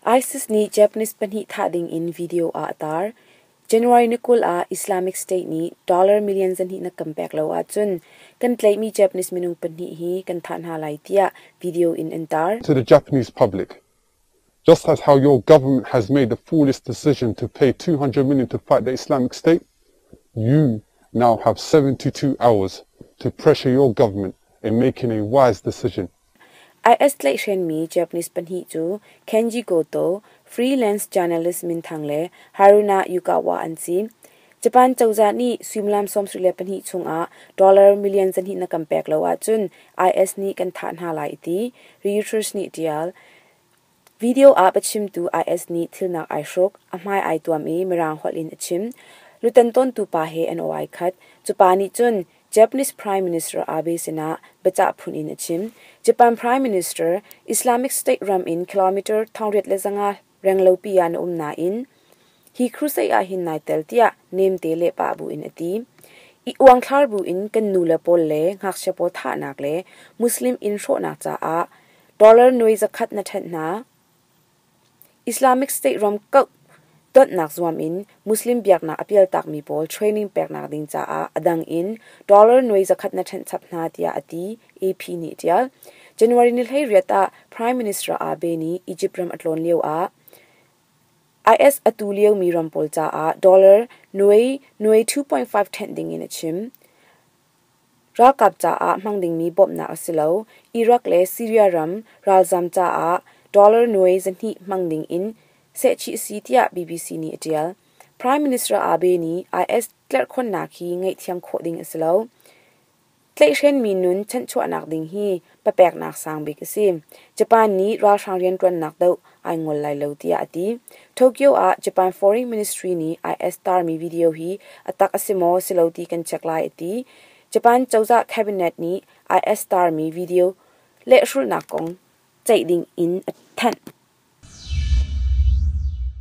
ISIS nih Japanese pahnih thah ding in video ah a tar. January ni 20 ah Islamic State nih dollar million 200 na kan pek lo ahcun kan tlaihmi Japanese minung pahnih hi kan thah hna lai tiah video in an tar. To the Japanese public, just as how your government has made the foolish decision to pay 200 million to fight the Islamic State, you now have 72 hours to pressure your government in making a wise decision. IS tlaihhrenmi Japanese pahnih cu Kenji Goto, freelance journalist minthang le Haruna Yukawa an si. Japan cozah nih suimilam 72 chungah dollar million 200 na kan pek lo ahcun IS nih kan thah hna lai ti Reuters nih tial. Video ah biachimtu IS nih thilnak ai hruk, a hmai ai tuam i Mirang holh in a chim. Lutan tawntu pa he an aw ai khat. Cu pa nih cun Japanese Prime Minister Abe sinah biacah phun in a chim. Japan Prime Minister Islamic State ram in kilometer 8500 renglopi ah na um nain hi crusade ah hin nai tel tiah nemte le pah bu in a ti. I uangthlar bu in kan nu le pawl le ngakchia pawl thahnak le Muslim inn hrawhnak caah dollar nuai zakhat na ṭhenh hna. Islamic State ram kauh donhnak zuam in Muslim biaknak a pialtakmi pawl training peknak ding caah a dang in dollar nuai zakhat na ṭhenh chap hna tiah a ti, AP nih a ṭial. January ni 18 ah Prime Minister Abe nih Egypt ram a tlawn lio ah IS a tu liomi ram pawl caah dollar nuai nuai 2.5 ṭhenh ding in a chim. Ralkap caah hmang dingmi bawmhnak a si lo. Iraq le Syria ram ralzam caah dollar nuai 200 hmang ding in sehchih a si tiah BBC nih a ṭial. Prime Minister Abe nih IS tlerhkhonnak hi ngaihthiam khawh ding a si lo. Tlaihhrenmi nun chanhchuahnak ding hi papeknak sang bik a si. Japan nih ralhrang rianṭuannak doh ai ngol lai lo tiah a ti. Tokyo ah Japan Foreign Ministry nih IS tarmi video hi a tak a si maw si lo ti kan check lai a ti. Japan cozah cabinet nih IS tarmi video lehrulhnak kong ceih ding in a thanh.